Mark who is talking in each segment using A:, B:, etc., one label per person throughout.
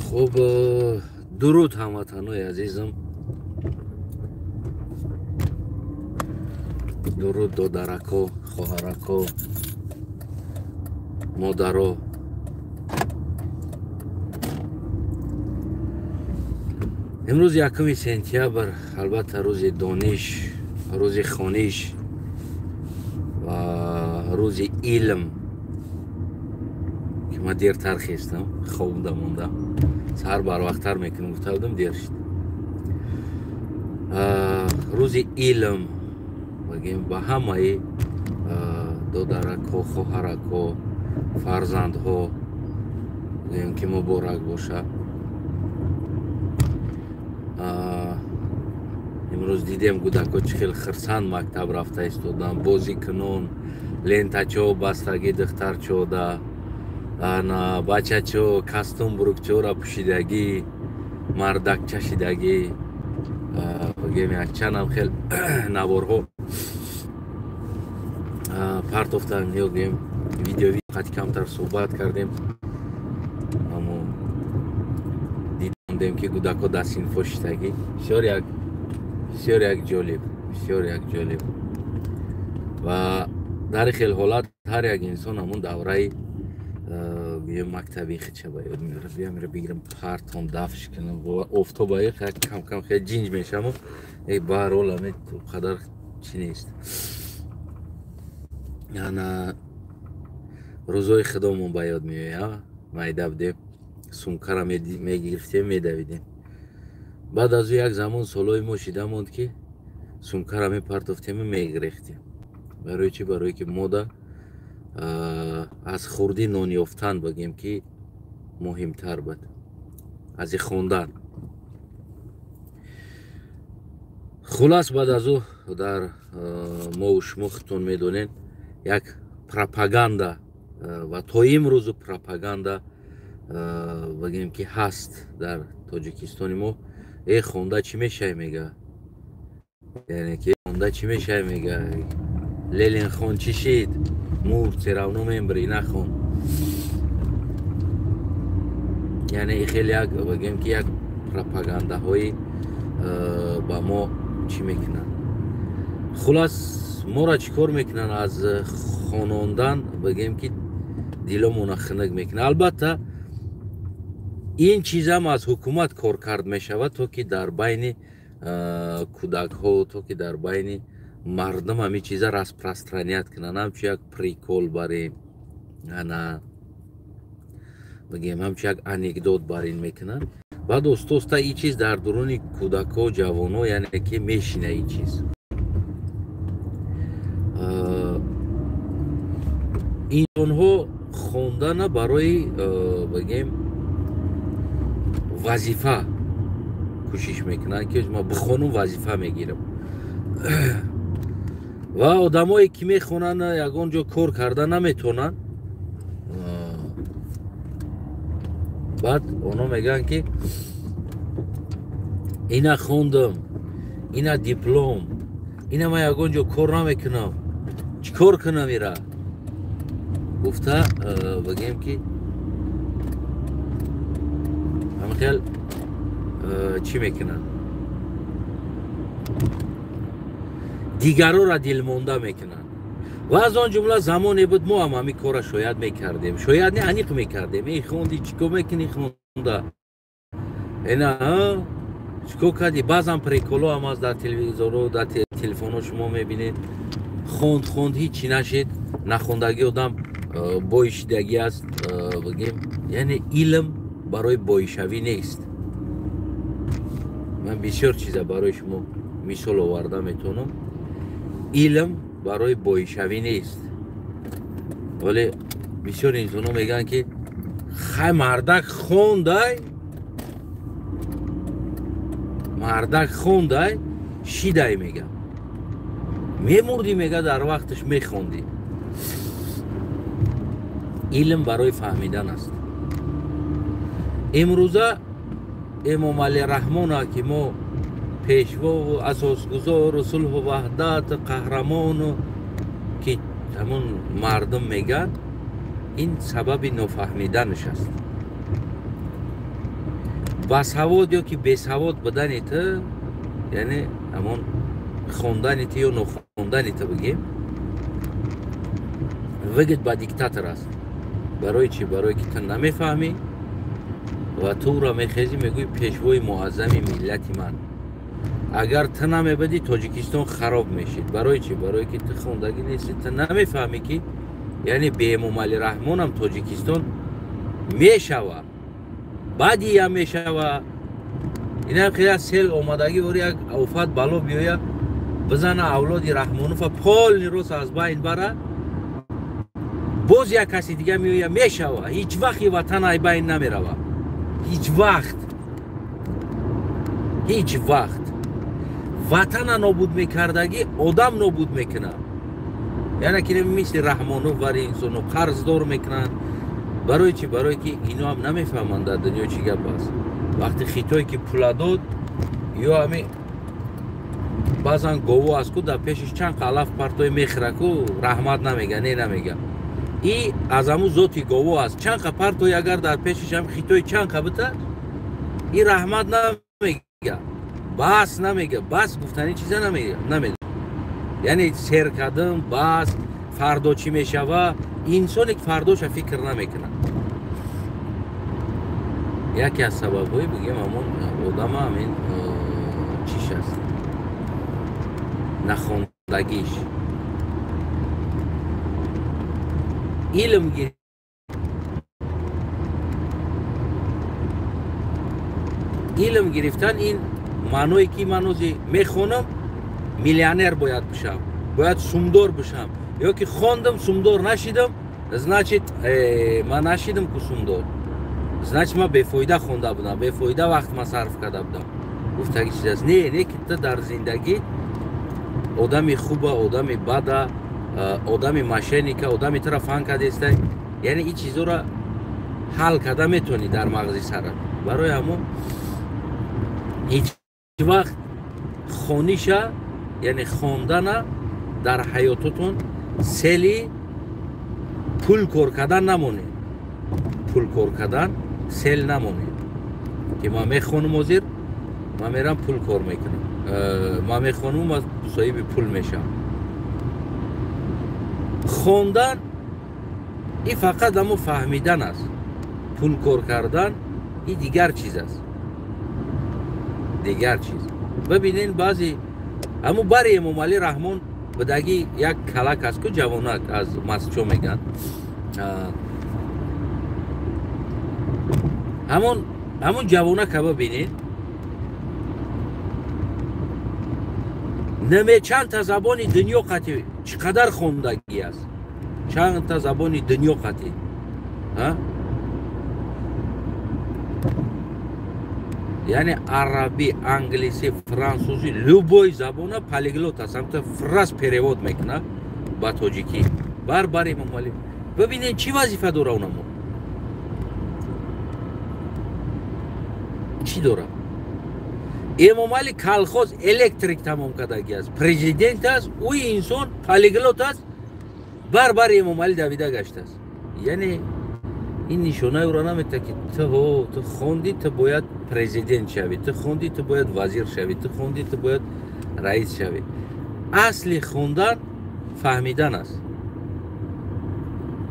A: Хуб, дуруд ҳамватанои азизам, дуруд додарако, хоҳарако, модаро. Имрӯз 1 сентябр, албатта рӯзи дониш, рӯзи хониш ва рӯзи илм, ки ман дертар хестам, хобда мондам, саҳар барвақттар мекунам гуфта будам, дер шуд. Рӯзи илм бигем ба ҳамаи додаракҳо, хоҳаракҳо, фарзандҳо гӯем ки муборак бошад. Имрӯз дидем гудакҳо чӣ хел хирсанд мактаб рафта истоданд, бозӣ кунон, лентачо бастагӣ духтарчода, ана бачачо костюм бурукчора пӯшидагӣ, мардак чашидагӣ. Бигем якчандам хел наворҳо партофтан, ё гӯем видеови қати камтар суҳбат кардем, аммо дидем ки гудакҳо дар синфҳо шиштагӣ. Бисёр як ҷолиб, бисёр як ҷолиб. Ва дар хел ҳолат ҳар як инсон ҳамон давраи гӯем мактаби хича ба ёд меорад. Биям ира бигирам, партом дафш кунам, офтоба як кам-кам хел ҷинҷ мешавам, эй баҳрҳол аме қадар чӣ нест. Ана рӯзҳои худомон ба ёд меояд, майда будем, сумкара мегирифтем, медавидем. Баъд аз ӯ як замон солҳои мо шида монд, ки сумкара мепартофтему мегирехтем. Барои чӣ? Барое ки мода аз хурдӣ нон ёфтан бигем ки муҳимтар буд аз и хондан. Хулас, баъд аз ӯ дар мову шумо худтон медонед, як пропаганда ва то имрӯзу пропаганда бигем ки ҳаст дар Тоҷикистони мо. Э хонда чӣ мешавӣ мега, яъне ки хонда чӣ мешавӣ мега, Ленин хон чӣ шид, мурд, всё равно мембри, нахон. Яъне хеле як бигем ки як пропагандаҳои ба мо чӣ мекунанд. Хулас, моро чӣ кор мекунанд? Аз хонондан бигем ки диломона хунук мекунанд. Албатта ин чизам аз ҳукумат кор кард мешавад, то ки дар байни кӯдакҳо, то ки дар байни мардум ҳамин чиза распространять кунанд, ҳамчун як прикол барин, ана бигем ҳамчун як анекдот барин мекунанд. Баъд оста-оста ин чиз дар дуруни кӯдакҳо, ҷавонҳо, яъне ки мешина ин чиз. Инсонҳо хондана барои бигем вазифа кӯшиш мекунанд, ки ман бихонам вазифа мегирам. Ва одамое ки мехонанд ягон ҷо кор карда наметавонанд, баъд онҳо мегӯянд ки ина хондам, ина диплом, ина ман ягон ҷо кор намекунам, чӣ кор кунам ира гуфта, бигем ки ҳамхел чӣ мекунанд, дигарора дилмонда мекунанд. Ва аз он ҷумла замоне буд мо ҳам ҳамин корра шояд мекардем, шояд не, аниқ мекардем. Эй хонди, чӣ кор мекунӣ хонда, ина чӣ кор кардӣ? Баъзан приколҳо ҳам аст дар телевизорҳо, дар телефонҳо шумо мебинед. Хонд, хонд, ҳеҷ чӣ нашед, нахондагӣ одам боишидагӣ аст, бигем, яъне илм барои боишавӣ нест. Ман бисёр чиза барои шумо мисол оварда метавонам. Илм барои боишавӣ нест, вале бисёр инсонҳо мегӯянд ки хай мардак хондай, мардак хондай, шидай мега, мемурдӣ мега, дар вақташ мехондӣ. Илм барои фаҳмидан аст. Имрӯза Эмомалӣ Раҳмона, ки мо пешвову асосгузору сулҳу ваҳдат, қаҳрамону ки ҳамон мардум мегӯянд, ин сабаби нофаҳмиданаш аст. Басавод ё ки бесавод будани ту, яъне ҳамон хондани ту ё нохондани ту бигем, выгод ба диктатор аст. Барои чӣ? Барое ки ту намефаҳмӣ ва ту ӯро мехезӣ, мегӯӣ пешвои муаззами миллати ман. Агар ту намебадӣ, Тоҷикистон хароб мешид. Барои чӣ? Барое ки ту хондагӣ нестӣ, ту намефаҳмӣ ки яъне бе Эмомалӣ Раҳмонам Тоҷикистон мешава, баъдиям мешава. Инам хеле сел омадагӣ, ори як офат бало биёя бизана авлоди Раҳмонова полный рост аз байн бара, боз як каси дига меоя мешава. Ҳеҷ вақт и ватан ай байн намерава. Ҳеҷ вақт, ҳеҷ вақт. Ватана нобуд мекардагӣ одам нобуд мекунад. Яъне ки мисли Раҳмонов вари инсоно қарздор мекунанд. Барои чӣ? Барое ки ино ҳам намефаҳманд дар дунё чӣ гап аст. Вақти Хитой ки пула дод, ё ҳами баъзан гово аст ку дар пешиш чанд қалаф партои мехӯра ку, раҳмат намега, не намега. И аз ҳамун зоти гово аст. Чанд қа партои агар дар пешиш ҳам Хитой чанд қа бита, и раҳмат намега, бас намега, бас гуфтани чиза намега, намеда. Яъне сер кардам, бас, фардо чӣ мешава? Инсоне ки фардоша фикр намекунад. Яке аз сабабҳои бигем ҳамон одама ҳамин чиш аст, нахондагиш. Илм гирифтан ин маъное ки ман ози мехонам, миллионер бояд бишам, бояд сумдор бишам. Ё ки хондам, сумдор нашидам, значит ман нашидам ку сумдор, значит ман бефоида хонда будам, бефоида вақт ман сарф карда будам. Гуфтаги чиз аст. Не, не ки ту дар зиндагӣ одами хуба, одами бада, одами мошенника, одами тура фан кардестай, яъне ин чизоро ҳал карда метавонӣ дар мағзи сарат. Барои ҳамон ҳеҷ вақт хониша, яъне хондана дар ҳаётотон сели пул кор кардан намонед. Пул кор кардан сел намонед. Ки ман мехонам ҳозир, ман мерам пул кор мекунам, ман мехонам, ман соҳиби пул мешавам. Хондан ин фақат ҳамо фаҳмидан аст. Пул кор кардан ин дигар чиз аст, дигар чиз. Бибинен баъзе ҳамо бари Эмомалӣ Раҳмон будагӣ як калак аст ку, ҷавонак аз масчо мегӯянд. Ҳамон ҷавонака бибинед, наме чандта забони дунё қатӣ чӣ қадар хондагӣ аст, чандта забони дунё қатӣ. Яъне арабӣ, англисӣ, франсузӣ, любой забона полиглот аст, ҳамта фраз перевод мекунад ба тоҷикӣ. Бар Эмомалӣ бибинед чӣ вазифа дора онамо, чӣ дора? Эмомалӣ колхоз электрик тамом кардагӣ аст, президент аст, ӯ инсон полиглот аст, бар Эмомалӣ давида гаштааст. Яъне ин нишонаи ӯро наметавад ки ту хондӣ, ту бояд президент шавӣ, ту хондӣ, ту бояд вазир шавӣ, ту хондӣ, ту бояд раис шавӣ. Асли хондан фаҳмидан аст.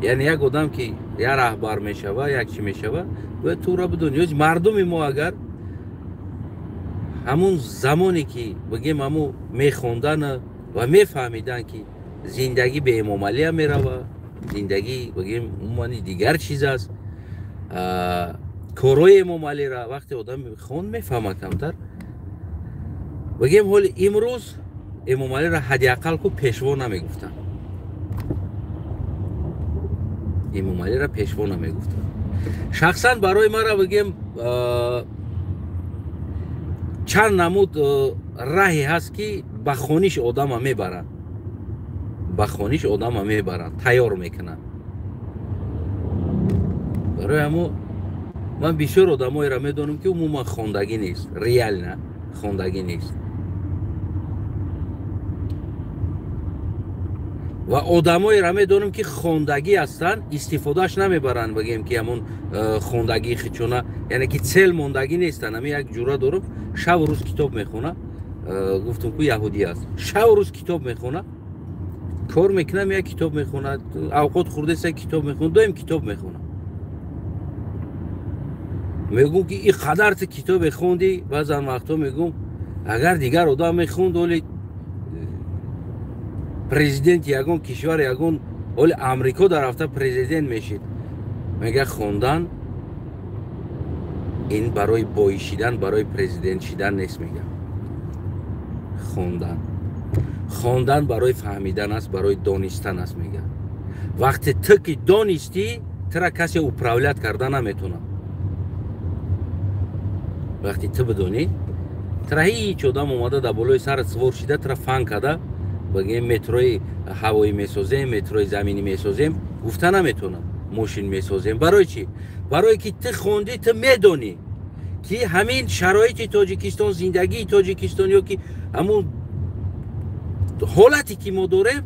A: Яъне як одам ки як раҳбар мешава, як чӣ мешава, бояд тура бидонӣ. Ё мардуми мо агар ҳамун замоне ки бигем ҳамун мехондан ва мефаҳмидан ки зиндагӣ бе Эмомалиам мерава, зиндагӣ бигем умуман дигар чиз аст, корҳои Эмомалиро вақте одам хонд мефаҳмад камтар. Бигем ҳоли имрӯз Эмомалиро ҳадди ақал ку пешво намегуфтанд, Эмомалиро пешво намегуфтанд. Шахсан барои мара бигем чанд намуд раҳе ҳаст ки ба хониш одама мебаранд, ба хониш одама мебаранд, тайёр мекунанд. Барои ҳамо ман бисёр одамоеро медонам ки умуман хондагӣ нест, реально хондагӣ нест. Ва одамоеро медонам, ки хондагӣ ҳастанд, истифодааш намебаранд, бигем ки ҳамон хондагии хичона, яъне ки цел мондагӣ нестанд. Ҳамин як ҷура дорам, шаву рӯз китоб мехона, гуфтум ку яҳудӣ аст, шаву рӯз китоб мехона, кор мекунам, як китоб мехонад, авқот хӯрдеса китоб мехонад, доим китоб мехонад. Мегӯм ки ин қадар ту китобе хонди, баъзан вақтҳо мегӯм агар дигар одам мехонд, оли президенти ягон кишвар, ягон оли Амрико дарафта президент мешид. Мега хондан ин барои боӣ шидан, барои президент шидан нест. Мега хондан барои фаҳмидан аст, барои донистан аст. Мега вақте ту ки донистӣ, тура касе управлять карда наметонад. Вақте ту бидонӣ, тура ҳеҷ одам омада дар болои сарат сувор шида, тура фан карда, бигем метрои ҳавоӣ месозем, метрои заминӣ месозем, гуфта наметонад, мошин месозем. Барои чӣ? Барое ки ту хондӣ, ту медонӣ ки ҳамин шароити Тоҷикистон, зиндагии Тоҷикистон ё ки ҳамун ҳолате ки мо дорем,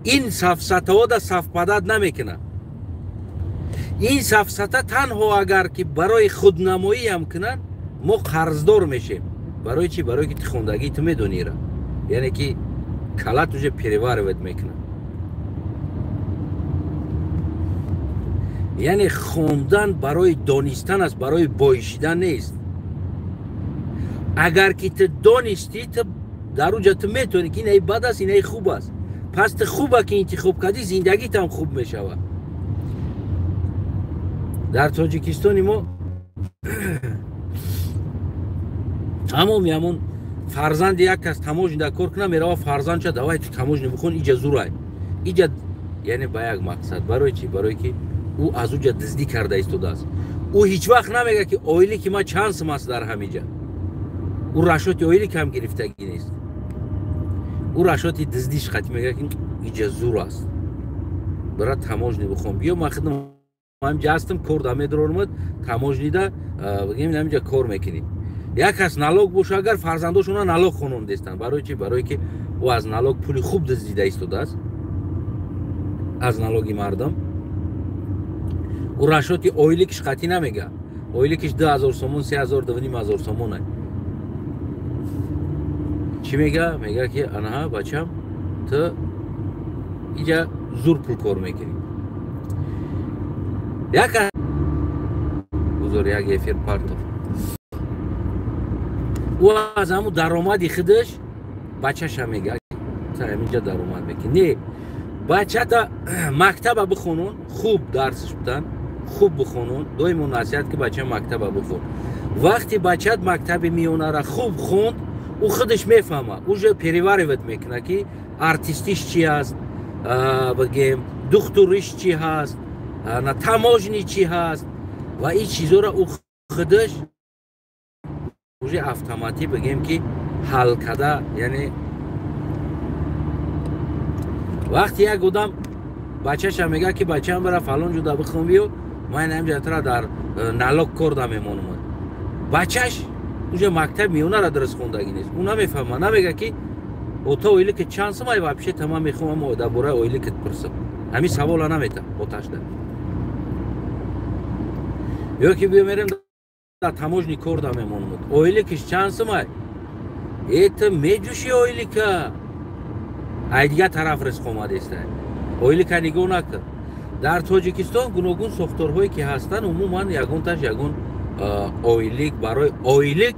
A: ин сафсатаҳо да сафпадад намекунад. Ин сафсата танҳо агар ки барои худнамоӣ ҳам кунанд, мо қарздор мешем. Барои чӣ? Барое ки ту хондагӣ, ту медонира, яъне ки калат уже переваривать мекунад. Яъне хондан барои донистан аст, барои боӣ шидан нест. Агар ки ту донистӣ, ту дар уҷа ту метавонӣ ки инаи бад аст, инаи хуб аст. Пас ту хуба ки интихоб кардӣ, зиндагитам хуб мешавад. Дар Тоҷикистони мо тамоми ҳамон фарзанди як кас таможня кор кунад, мерава фарзандча давай ту таможня бихон, иҷа зурай, иҷа, яъне ба як мақсад. Барои чӣ? Барое ки ӯ аз уҷа дуздӣ карда истодааст. Ӯ ҳеҷ вақт намега ки оилӣ ки ман чанд сум аст дар ҳамиҷа. Ӯ расчёти оилӣ кам гирифтагӣ нест, ӯ расчёти дуздиш қати мега ки иҷа зур аст, бира таможня бихон, биё ман худам ҳамиҷа ҳастам, кор да медорам, таможня да бигем ҳамиҷа кор мекунӣ. Як кас налог боша, агар фарзандошона налог хонондестанд. Барои чӣ? Барое ки ӯ аз налог пули хуб дуздида истодааст, аз налоги мардум. Ӯ расчёти ойликиш қатъӣ намега, ойликиш 2000 сомон, 3000, 2500 сомон. Чӣ мега? Мега ки анаҳа бачам, ту иҷа зур пул кор мекунӣ. Як узор, як эфир партов. Ӯ аз ҳамун даромади худаш бачаша мега ту ҳаминҷа даромад мекунӣ. Не, бачата мактаба бихонон, хуб дарсш будан, хуб бихонон. Доимо насиҳат ки бача мактаба бихон. Вақте бачат мактаби миёнара хуб хонд, ӯ худаш мефаҳма, уже переваривать мекунад ки артистиш чи аст, бигем духтуриш чи ҳаст, таможня чи ҳаст, ва ин чизоро ӯ худаш уже автоматӣ бигем ки ҳал када. Яъне вақте як одам бачаша мега ки бачаам бара фалон ҷуда бихон, биё, ман ҳамҷа тара дар налог кор да мемонам, бачаш уже мактаб миёнара дуруст хондагӣ нест, ӯ намефаҳма, намега ки ота ойлики чанд сум ай, вообще та ман мехоҳам дар бораи ойликит пурсам. Ҳамин савола намета оташда. Ё ки биё мерем дар таможня кор да мемонам, ойликиш чанд сум ай, э ту меҷӯши ойлика, ай дигар тараф ризқ омадеста, ойлика нигоҳ накун. Дар Тоҷикистон гуногун сохторҳое ки ҳастанд, умуман ягонташ ягон ойлик барои ойлик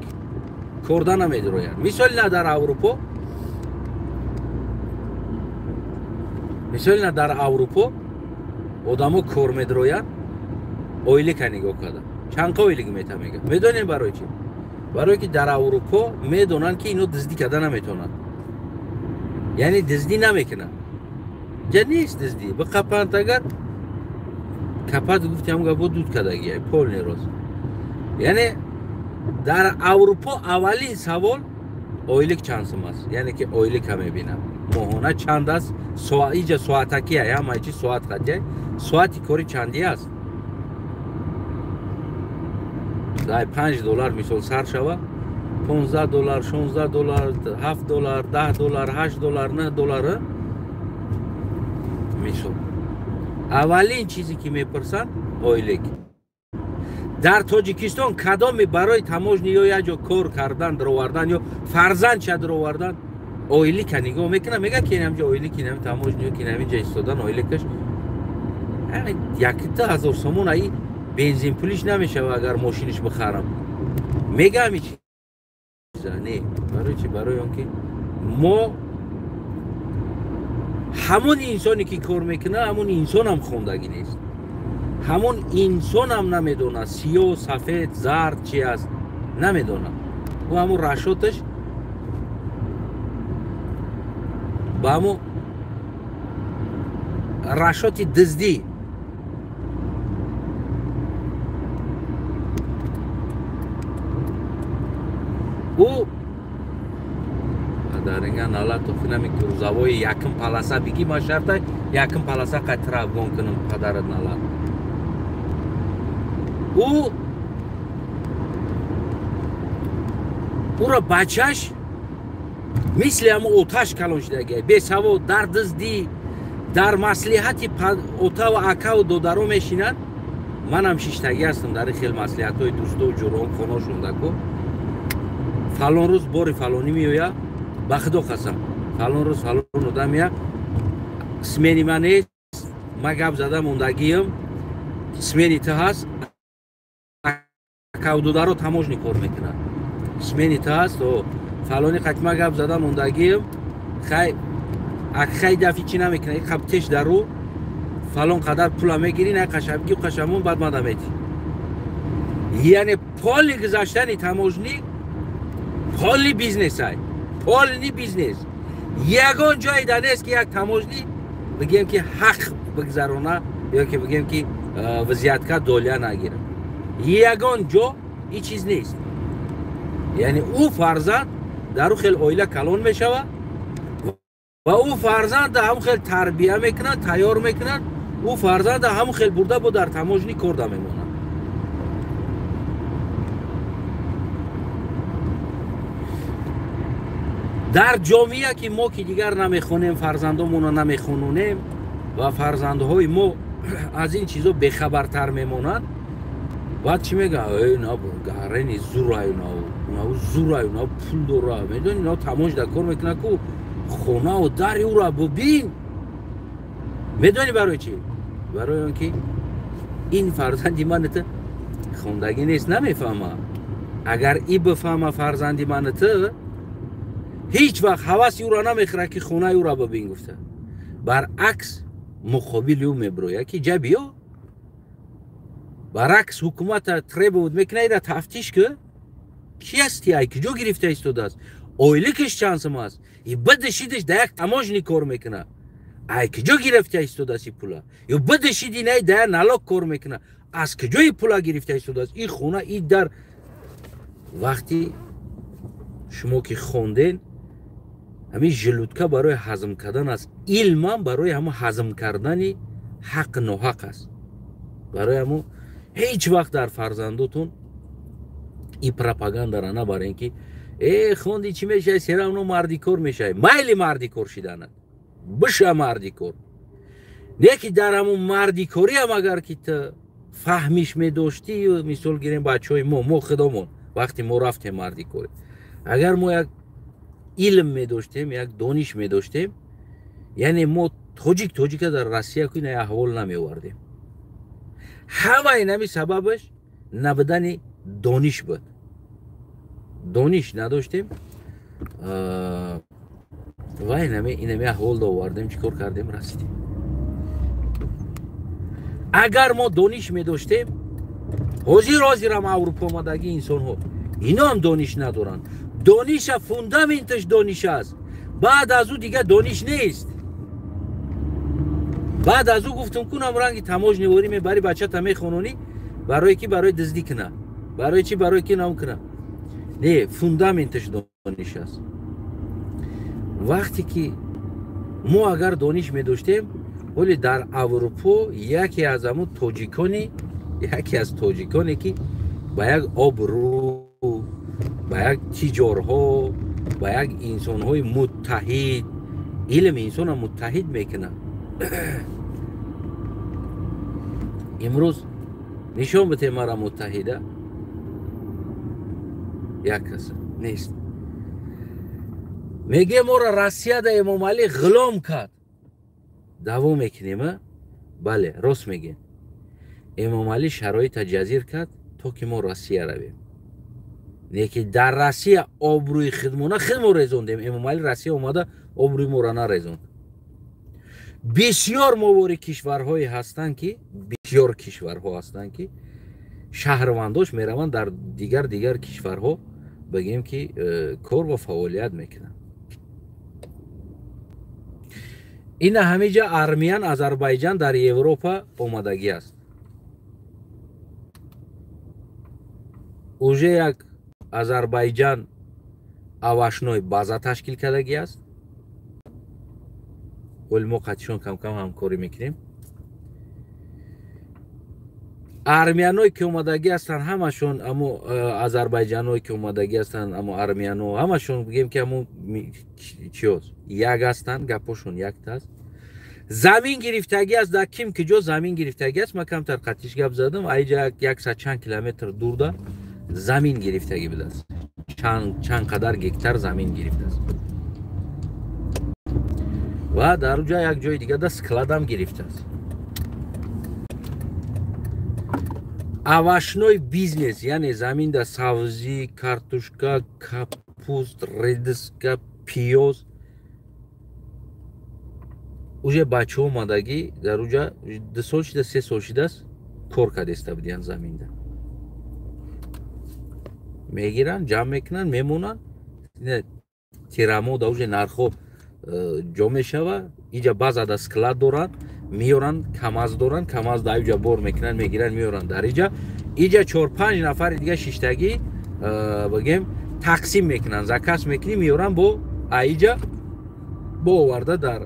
A: корда намедирояд. Мисоли на дар Аврупо, мисоли на дар Аврупо одамо кор медироянд ойлика нигоҳ карда, чанд қа ойлик мета мега. Медонем барои чӣ? Барое ки дар Аврупо медонанд ки ино дуздӣ карда наметавонанд, яъне дуздӣ намекунанд. Ҷа нест дуздӣ, биқапанд агар капат, гуфти ҳам гапо дуд кардагия полный рост. Яъне дар Аврупо аввалин савол ойлик чанд сум аст, яъне ки ойлика мебинам моҳона чанд аст, иҷа соатакия, ҳамаи чи соат қатия, соати кори чандӣ аст, дай $5 мисол сар шава, $15, $16, $7, $10, $8, $9. Мисол, аввалин чизе ки мепурсанд ойлик. Дар Тоҷикистон кадоме барои таможня ё як ҷо кор кардан даровардан ё фарзандша даровардан ойлика нигоҳ мекунад, мегӯяд ки инамҷо ойлик, инам таможня ё ки инаминҷа истодан ойликаш 1-2 ҳазор сомон, аи бензин пулиш намешава агар мошиниш бихарам. Мега ҳами чиза не. Барои чи? Барои он ки мо ҳамон инсоне ки кор мекунад, ҳамон инсонам хондагӣ нест, ҳамон инсонам намедонад сиёҳ, сафед, зард чи аст, намедонад. Ӯ ҳамон расчёт аш ба ҳамон расчёт и дуздӣ. Ӯ даринга налату финами грузовой и якм полоса биги, ма шарта якм полоса қай обгон кунам, падарат налат. Ӯро бачаш мисли ҳамо оташ калон шудагия, бесавод, дар дуздӣ, дар маслиҳати отаву акаву додаро мешинад. Манам шиштагӣ ҳастам дар ин хел маслиҳатҳои дӯстову ҷурон хоношондаку. Фалон рӯз бори фалонӣ меояд, ба худо қасам, фалон рӯз фалон одам меяд, смени ман нест, ма гап зада мондагиам, смени ту ҳаст. Акаву додаро таможня кор мекунад. Смени ту ҳаст, фалони қатма гап зада мондагиам, хай акхай дафи чӣ намекунад, и қабтеш дару фалон қадар пула мегирӣ, на қашабги қашамон, баъд мада метӣ. Яъне поли гузаштани таможня поли бизнесай, полный бизнес. Ягон ҷое да нест, ки як таможня бигем, ки ҳақ бигзарона ё ки бигем, ки взятка, доля нагирад. Ягон ҷо ин чиз нест. Яъне ӯ фарзанд дар ӯ хел оила калон мешавад ва ӯ фарзанда ҳамон хел тарбия мекунад, тайёр мекунад. Ӯ фарзанда ҳамон хел бурда бо дар таможня корда мемонад. Дар ҷомеа ки мо ки дигар намехонем, фарзандомонро намехононем ва фарзандҳои мо аз ин чизо бехабартар мемонанд. Баъд чӣ мега? Гарени зураю, нав зураю, нав пул дора, медони, нав таможня кор мекунад ку, хонаву дари ӯра бубин. Медонӣ барои чӣ? Барои он ки ин фарзанди ман ту хондагӣ нест, намефаҳма. Агар и бифаҳма, фарзанди ман ту ҳеҷ вақт ҳаваси ӯро намехӯрад, ки хонаи ӯра бибин гуфта. Баръакс, муқобили ӯ мебирояд, ки ҷа биё. Баръакс, ҳукумата требовать мекунад, ира тафтиш ки, ки ҳасти, ай куҷо гирифта истодааст, ойликаш чанд сум аст, и бидишидиш да як таможня кор мекунад, ай куҷо гирифта истодааст и пула, ё бидишиди най да як налог кор мекунад, аз куҷои пула гирифта истодааст и хона, и дар. Вақти шумо ки хонден, ҳамин желудка барои ҳазм кардан аст, илмам барои ҳамон ҳазм кардани ҳақ ноҳақ аст. Барои ҳамон ҳеҷ вақт дар фарзандотон и пропагандара набарен, ки э, хонди чӣ мешавӣ, всё равно мардикор мешавӣ. Майли мардикор шиданат, биша мардикор, не ки дар ҳамон мардикориам агар ки ту фаҳмиш медоштӣ. Мисол гирем, бачаҳои мо худомон вақте мо рафтем мардикорӣ, агар мо як илм медоштем, як дониш медоштем, яъне мо тоҷик тоҷика дар Россия ку ина аҳвол намеовардем. Ҳамаи нами сабабаш набудани дониш буд. Дониш надоштем ва инами аҳвол овардем. Чӣ кор кардем, расидем. Агар мо дониш медоштем, ҳозир ҳозирам Аврупо омадагӣ инсонҳо, иноам дониш надоранд. Дониша фундаменташ дониш аст, баъд аз ӯ дигар дониш нест. Баъд аз ӯ гуфтум, кунам ранги таможня ворӣ мебари, бачата мехононӣ, барое ки барои дуздӣ куна, барои чи, барои ки нам куна. Не, фундаменташ дониш аст. Вақте ки мо агар дониш медоштем, ҳоле дар Аврупо яке аз ҳамун тоҷикони, яке аз тоҷиконе ки ба як обрӯ, ба як тиҷорҳо, ба як инсонҳои муттаҳид. Илм инсонро муттаҳид мекунад. Имрӯз нишон бите мара муттаҳида як кас нест. Меге моро Россияда Эмомалӣ ғулом кард. Давом мекунем, а? Бале, рост мегем. Эмомалӣ шароита ҷазир кард, то ки мо Россия равем. Не ки дар Россия обрӯи хидмона хидмо резондем. Эмомалӣ Россия омада обрӯи моро нарезонд. Бисёр мовори кишварҳое ҳастанд, ки бисёр кишварҳо ҳастанд, ки шаҳрвандош мераванд дар дигар кишварҳо, бигем ки кор ва фаъолият мекунанд. Ина ҳамиҷа армиян Азарбайҷан дар Европа омадагӣ аст. Уже як Азарбайҷан овощной база ташкил кардагӣ аст. Вале мо қатишон кам-кам ҳамкорӣ мекунем. Армияное ки омадагӣ ҳастанд, ҳамашон амо азарбайҷаное ки омадагӣ ҳастанд, амо армияно ҳамашон бигем ки амо чиёст як ҳастанд, гапошон якта аст. Замин гирифтагӣ аст, дар ким ки ҷо замин гирифтагӣ аст. Ман камтар қатиш гап задам, айҷа 100 чанд километр дурда замин гирифтагӣ будааст. Чанд қадар гектар замин гирифтааст. Ва дар ҷо як ҷои дигар да складам гирифтааст. Овощной бизнес, яъне заминда савзӣ, картошка, капуст, редиска, пиёз. Уже бачаҳо омадагӣ дар уҷа 2 сол шида, 3 сол шидааст, кор кардеста будиян заминда. Мегиранд, ҷамъ мекунанд, мемонанд. Тирамо да уже нархҳо ҷо мешава. Иҷа баъзада склад доранд, меоранд, камаз доранд, камаз дар иҷа бор мекунанд, мегиранд, меоранд дар иҷа. Иҷа 4-5 нафари дига шиштагӣ бигем тақсим мекунанд, заказ мекунӣ, меоранд бо аиҷа бо оварда дар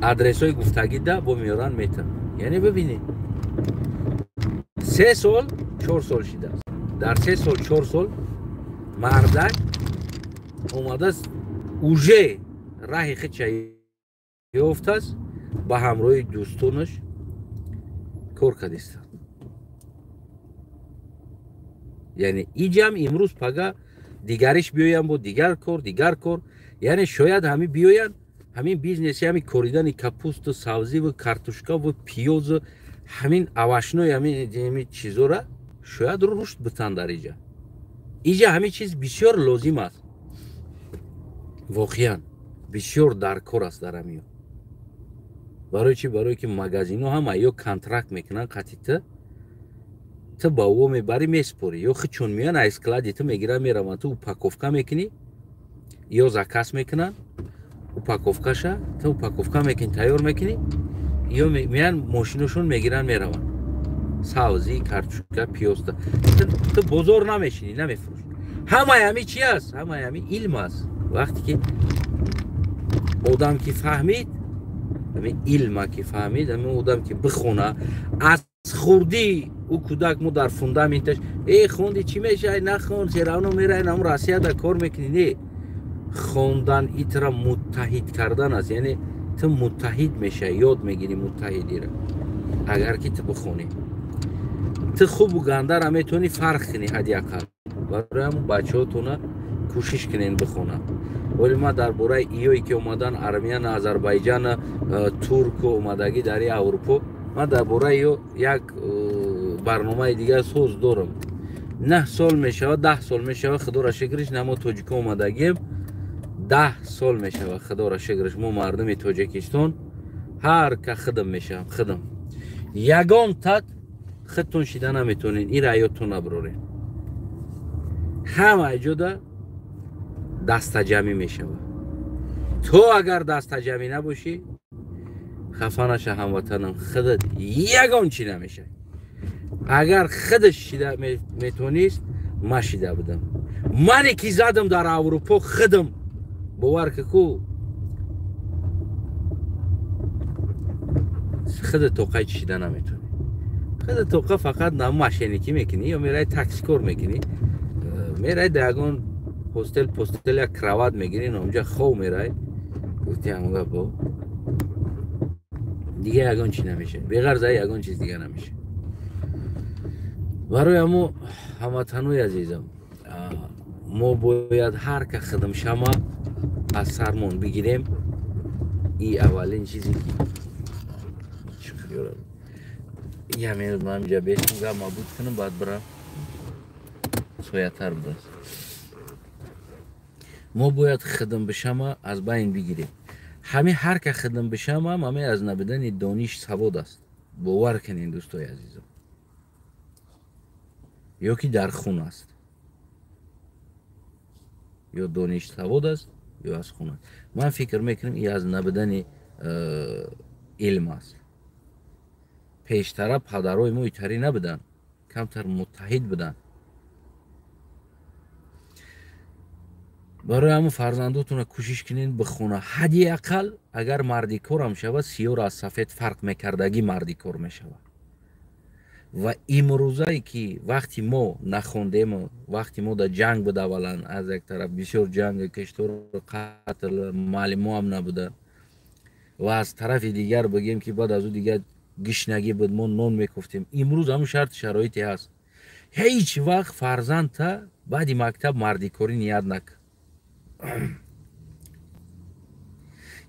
A: адресҳои гуфтагида бо меоранд метаванд. Яъне бибинед, 3 сол 4 сол шидааст. Дар 3 сол 4 сол мардак омадааст, уже раҳи худша ёфтааст, ба ҳамроҳи дӯстонаш кор кардистанд. Яъне иҷам имрӯз пага дигариш биёянд бо дигар кор, дигар кор. Яъне шояд ҳамин биёянд, ҳамин бизнеси, ҳамин коридани капусту, савзиву, картошкаву, пиёзу, ҳамин овощной, ҳамин чизора шояд рушд битанд дар иҷа. Иҷа ҳамин чиз бисёр лозим аст. Воқеан бисёр даркор аст дар ҳамин. Барои чӣ? Барои ки магазинҳо ҳама ё контракт мекунанд қатъи ту, ту ба ӯ мебарӣ месупорӣ, ё худшон меоянд аз склади ту мегиранд мераванд, ту упаковка мекунӣ, ё заказ мекунанд упаковкаша, ту упаковка мекунӣ, тайёр мекунӣ, ё меоянд мошиношон мегиранд мераванд. Савзӣ, картошка, пиёз, ту бозор намешинӣ, намефурӯшӣ. Ҳамаи ҳамин чи аст? Ҳамаи ҳамин илм аст. Вақте ки одам ки фаҳмид, ҳамин илма ки фаҳмид, ҳамин одам ки бихона, аз хурдӣ ӯ кӯдак мо дар фундаменташ хонди чӣ мешавад, нахон, серавно меравӣ нам Россияда кор мекунӣ. Не, хондан итра муттаҳид кардан аст. Яъне ту муттаҳид мешавӣ, ёд мегирӣ муттаҳидира, агар ки ту бихонӣ. Ту хубу гандара метавонӣ фарқ кунӣ ҳадди ақал. Барои ҳамун бачаҳотона кӯшиш кунен бихонанд. Вале ман дар бораи иёе ки омадан армиян, Азарбайҷан, турку омадагӣ дар Аврупо, ман дар бораи ё як барномаи дигар соз дорам. 9 сол мешавад, 10 сол мешавад, худоро шукриш, на мо тоҷико омадагием. 10 сол мешавад, худоро шукриш, мо мардуми Тоҷикистон ҳар ка хидм мешавам, хидм. Ягон тат худтон шида наметонед, ин раётон наброред. Ҳама ҷода дастаҷамӣ мешавад. То агар дастаҷамӣ набошӣ, хафа наша ҳамватанам, худат ягон чӣ намешавӣ. Агар худаш шида метонист, ма шида будам. Мане ки задам дар Аврупо худам, бовар ки ку худат тоқаи чӣ шида наметонӣ. Худат тоқа фақат на мошенникӣ мекунӣ ё мераи таксикор мекунӣ, мераи дар ягон ҳостел постел як кроват мегирӣ, онҷа хов мераи. Гуфти ҳамон гапо. Дига ягон чи намешавад, беғарз ягон чиз дига намешавад. Барои ҳамо, ҳамватанои азизам, мо бояд ҳар ка хидмшама аз сармон бигирем. И аввалин чизе ки я минут ман инҷа бешам, гап мабуд кунам, баъд бирам, соятар будааст. Мо бояд хидм бишама аз байн бигирем. Ҳами ҳар ка хидм бишамам, ҳаме аз набудани дониш, савод аст. Бовар кунед, дӯстои азизам, ё ки дар хун аст, ё дониш, савод аст, ё аз хун аст. Ман фикр мекунам, и аз набудани илм аст. Пештара падарои мо итарӣ набуданд, камтар муттаҳид буданд. Барои ҳамон фарзандотонро кӯшиш кунед бихона. Ҳадди ақал агар мардикорам шавад, сиёр аз сафед фарқ мекардагӣ мардикор мешавад. Ва имрӯзае ки вақти мо нахондему, вақти мо дар ҷанг буд, аввалан аз як тараф бисёр ҷанг, киштору қатл, маълимоам набуда, ва аз тарафи дигар бигем ки баъд аз ӯ дигар гишнагӣ буд, мо нон мекуфтем. Имрӯз ҳамун шарти шароите ҳаст. Ҳеҷ вақт фарзандта баъди мактаб мардикорӣ ният накун.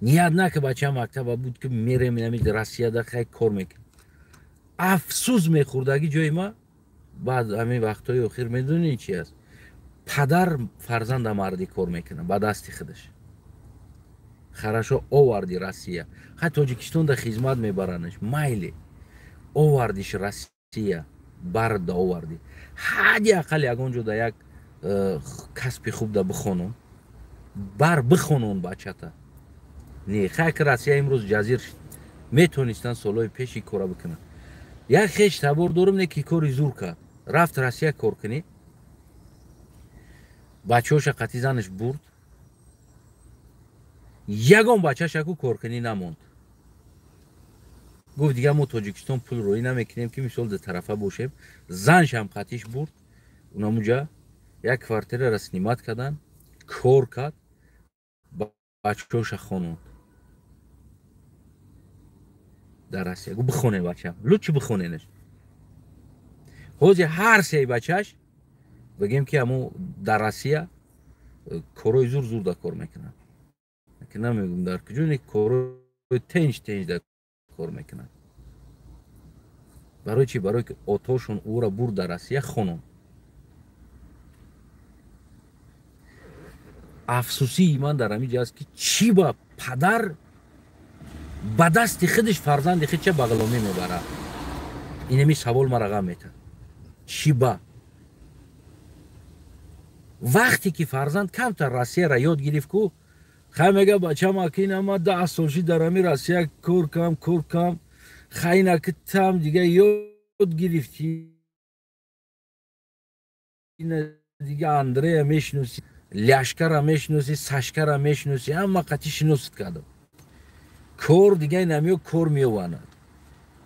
A: Ният нака, бача мактаба буд ки мерем ами Россияда хай кор мекун. Афсӯс мехӯрдагӣ ҷои ма баъд ҳамин вақтҳои охир медонӣ чи аст? Падар фарзанда мардӣ кор мекунад ба дасти худаш. Хорошо, оварди Россия, хай Тоҷикистонда хизмат мебаранаш, майли, овардиш Россия, барда оварди, ҳадди ақал ягон ҷо да як касби хуб да бихонон, бар бихонон бачата. Не, хай ки Россия имрӯз ҷазир шуд, метонистанд солҳои пеши кора бикунанд. Як хеш табор дорам, не ки кори зур кард, рафт Россия кор кунӣ, бачаҳоша қатъи занаш бурд, ягон бачашаку коркунӣ намонд. Гуфт, дига мо Тоҷикистон пул роӣ намекунем, ки мисол дутарафа бошем. Заншам қатиш бурд, унамуҷа як квартираро снимать кардан, кор кард, бачаҳоша хононд дар Россия. Гуфт, бихонем, бачам, лучше бихоненаш. Ҳозир ҳар сеи бачаш, бигем ки ҳамо дар Россия корҳои зур зур да кор мекунанд, ки намегум дар куҷо, не, корҳои тенҷ тенҷ да кор мекунанд. Барои чи? Барои ки отошон ӯра бурд дар Россия, хонон. Афсӯсии ман дар ҳамин ҷо аст, ки чӣ ба падар ба дасти худаш фарзанди худша ба ғуломӣ мебарад. Инами савол мара ғам метад. Чӣ ба вақте ки фарзанд камтар Россияра ёд гирифт, ку хай мега, бачам, акина ма 10 сол ши дар ҳами Россия кор кам, кор кам, хай инаки там дига ёд гирифтӣ, ина дига Андрея мешиносӣ, Ляшкара мешиносӣ, Сашкара мешиносӣ, ҳама қатъи шиносат кардам. Кор дига инамиё кор меёванад,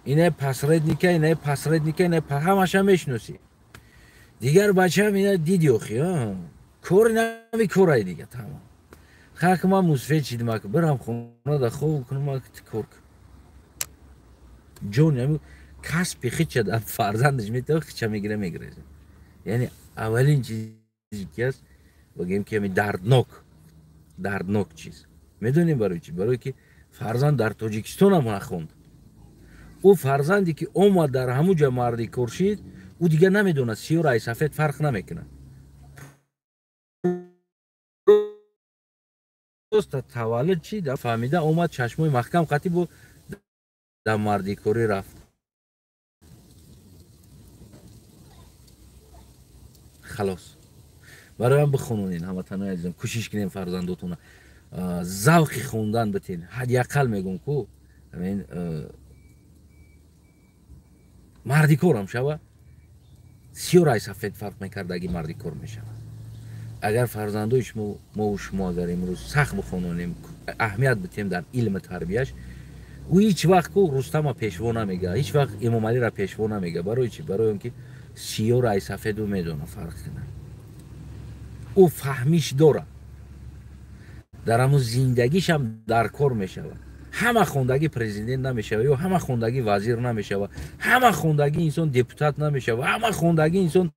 A: ина посредника, ина посредника, ина ҳамаша мешиносӣ. Дигар бачам ина диди, охи кор инами корай дига тамом. Хак ман мусфед шидим, ак бирам хона да хоб кунам, ак кор кун. Ҷон, ами касби хича да фарзандаш метава, хича мегира, мегиреза. Яъне аввалин чизе ки аст, бигем ки ами дарднок, дарднок чиз. Медонем барои чи? Барое ки фарзанд дар Тоҷикистонам нахонд. Ӯ фарзанде ки омад дар ҳамун ҷа марди кор шид, ӯ дига намедонад, сиёр ай сафед фарқ намекунад. Просто таваллуд чи фаҳмида омад, чашмои маҳкам қатӣ бо дар мардикорӣ рафт. Халос. Барои ҳам бихононед, ҳамватанои азизам, кӯшиш кунем фарзандотона завқи хондан битен. Ҳадди ақал мегӯм ку ҳамин мардикорам шава, сиёр ай сафед фарқ мекардаги мардикор мешавад. Агар фарзандои шумо, мову шумо агар имрӯз сахт бихононем, аҳамият битем дар илми тарбияш, ӯ ҳеҷ вақт ку Рустама пешво намега, ҳеҷ вақт Эмомалиро пешво намега. Барои чи? Барои он ки сиёр ай сафеду медона фарқ кунад, ӯ фаҳмиш дорад, дар ҳамун зиндагишам дар кор мешавад. Ҳама хондагӣ президент намешава, ё ҳама хондагӣ вазир намешава, ҳама хондагӣ инсон депутат намешава, ҳама хондагӣ инсон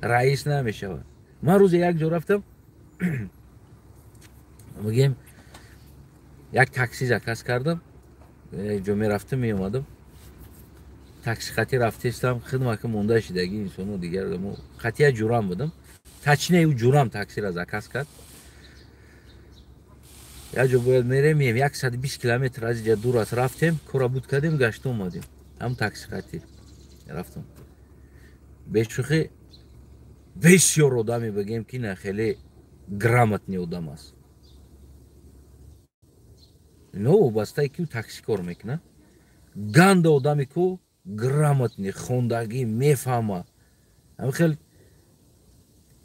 A: раис намешава. Ман рӯзе як ҷо рафтам, мегӯем, як такси заказ кардам, як ҷо мерафтам, меомадам, такси хати рафтестам, хидмака монда шидаги инсону дигар хати як ҷурам будам, точнее, ӯ ҷурам таксира заказ кард. Як ҷо бояд мерем, меем, 120 километр аз иҷа дур аст. Рафтем, кора буд кардем, гашта омадем. Ҳам такси хати рафтам. Бешӯхӣ, бисёр одаме, бигем, ки на хеле грамотный одам аст, новобастае ки ӯ такси кор мекунад, ганда одаме ку грамотный, хондагӣ, мефаҳма, ҳам хел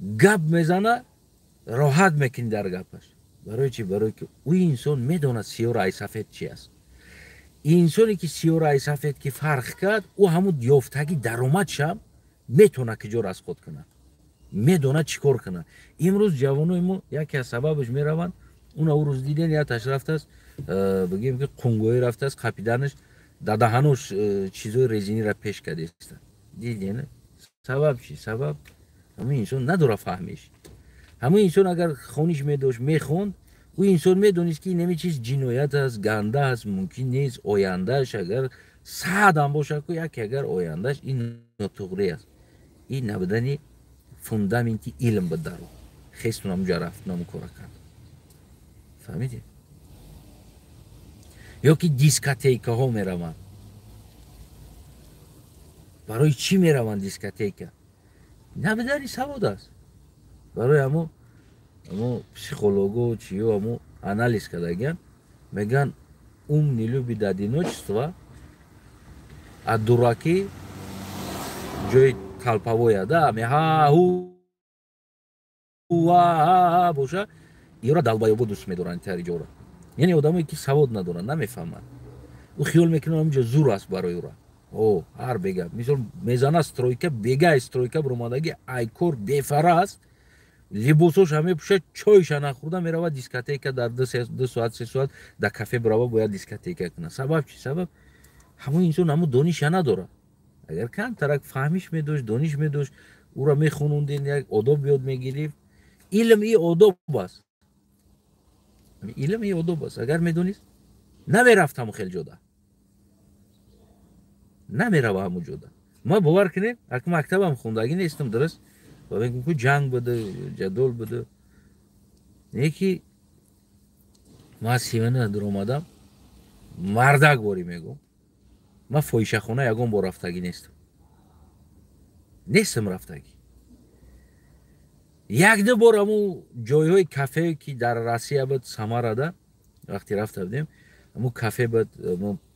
A: гап мезана, роҳат мекунӣ дар гапаш. Барои чи? Барое ки ӯ инсон медонад сиёру ай сафед чи аст. Инсоне ки сиёру ай сафед ки фарқ кард, ӯ ҳамун ёфтагӣ даромадшам метавонад ки ҷо расход кунад, медонад чӣ кор кунад. Имрӯз ҷавонои мо яке аз сабабаш мераванд. Уна ӯ рӯз диден, яташ рафтааст, бигем, ки қунгоӣ рафтааст, қапиданаш дадаҳанош чизои резинира пеш кардеста, диден. Сабаб чи? Сабаб ҳамин инсон надора фаҳмиш. Ҳамин инсон агар хониш медошт, мехонд, ӯ инсон медонист, ки инами чиз ҷиноят аст, ганда аст, мумкин нест. Ояндааш агар саадам бошад ку, яке агар ояндааш ин нотуғрӣ аст. Ин набудани фундаменти илм буд. Даро хестун ҳамуҷа рафт, наму кора кард, фаҳмидед? Ё ки дискотекаҳо мераванд. Барои чӣ мераванд дискотека? Набудани савод аст. Барои ҳамо психолого чиё ҳамо анализ кардагиян, мегӯянд: ум не любит одиночество, а дураки ҷои толповой да ҳа ҳу ва боша, ёра долбоёбо дӯст медоранд тари ҷора. Яъне одамое ки савод надоранд, намефаҳманд, ӯ хиёл мекунад ҳаминҷо зур аст барои ӯра. О ҳар бега мисол мезана стройка, бегаи стройка биромадаги, айкор бефара аст, либосоша мепӯшад, чойша нахӯрда меравад дискотека. Дар 2 соат, 3 соат дар кафе бирава, бояд дискотека кунад. Сабаб чи? Сабаб ҳамон инсон ҳамон дониша надорад. Агар камтарак фаҳмиш медошт, дониш медошт, ӯра мехононден, як одоб ёд мегирифт. Илм и одоб аст, илм и одоб аст. Агар медонист, намерафт ҳамон хел ҷода, намерава ҳамон ҷода. Ма, бовар кунед, ак мактабам хондагӣ нестам, дуруст, ва мегӯм, ку ҷанг буда, ҷадол буда, не ки ма сивана дуромадам, мардак борӣ мегӯм, ман фоҳишахона ягон бор рафтагӣ нестам, нестам рафтагӣ. Якду бор ҳамун ҷойҳои кафе, ки дар Россия буд, Самарада вақте рафта будем, ҳамун кафе буд,